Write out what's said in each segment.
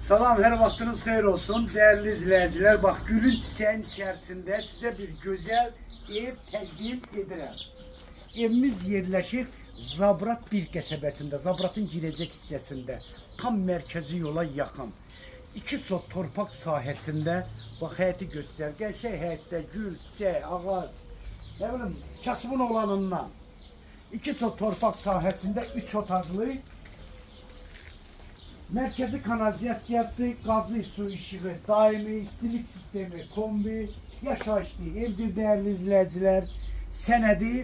Salam, hər vaxtınız xeyir olsun. Dəyərli izləyicilər, bax gülün çiçəyin içərisində sizə bir gözəl ev təqdim edirəm. Evimiz yerləşir Zabrat bir qəsəbəsində, Zabratın girəcək hissəsində, tam mərkəzi yola yaxın. 2 sot torpaq sahəsində, bax həyəti göstər, qəşəng həyətdə gül, çiçək, ağac, nə bilim, kasıbın olanından. 2 sot torpaq sahəsində 3 otaqlı Merkezi kanalizasiyası, gazı, su işığı, daimi istilik sistemi, kombi, yaşayışlı evdir değerli izləyicilər. Sənədi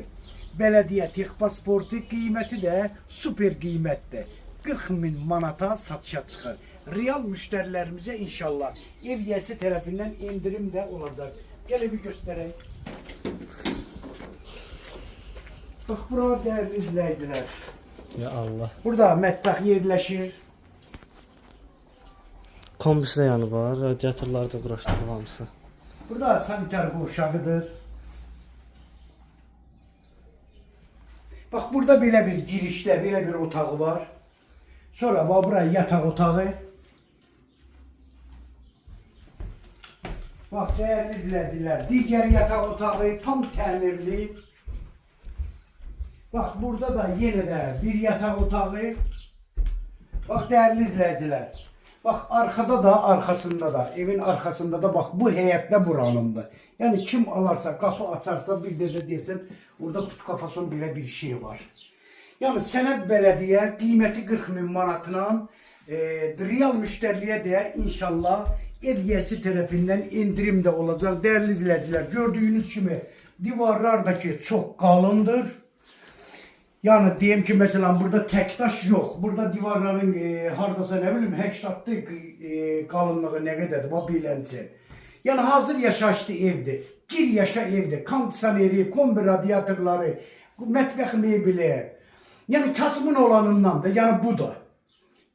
bələdiyyə texpasportu, qiyməti də super qiymətdir. 40 min manata satışa çıxır. Real müştərilərimizə inşallah ev yiyəsi tərəfindən endirim də olacaq. Gəl evi göstərək. Bax bura dəyərli izləyicilər. Ya Allah. Burada mətbəx yerləşir. Kombisi də yanı var, radiatorları da quraşdırılıb hamısı. Burada sanitar qovşağıdır. Bax burada belə bir girişdə belə bir otağı var. Sonra bax bura yataq otağı. Bax dəyərli izləyicilər, digər yataq otağı tam təmirli. Bax burada da yenə də bir yataq otağı. Bax dəyərli izləyicilər. Bax arxada da, arxasında da, evin arxasında da bax bu həyətdə buranındır. Yəni kim alarsa, qapı açarsa bir də desin, orada put kafason belə bir şey var. Yəni sənəd bələdiyyə qiyməti 40 min manatla real müştəriliyə də inşallah ev yiyəsi tərəfindən endirim də olacaq. Dəyərli izləyicilər, gördüyünüz kimi divarlar da ki çox qalındır. Yəni deyim ki, məsələn burada tək daş yox. Burada divarların hardasa nə bilim 80-lı qalınlığı nə qədərdir? Bax beləncə. Yəni hazır yaşayışlı evdir. Gir yaşa evdir. Kondisioneri, kombi radiatorları, mətbəx mebeli. Yəni kasımın olanından da, yəni bu da.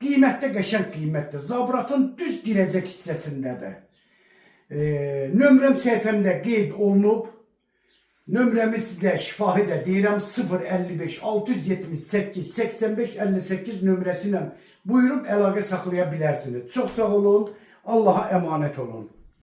Qiymətdə qəşəng qiymətdir. Zabratın düz girəcək hissəsindədir. Nömrəm səhifəmdə qeyd olunub. Nömrəmi sizə şifahi də deyirəm 055 678 85 58 nömrəsi ilə buyurub əlaqə saxlaya bilərsiniz. Çox sağ olun. Allaha əmanət olun.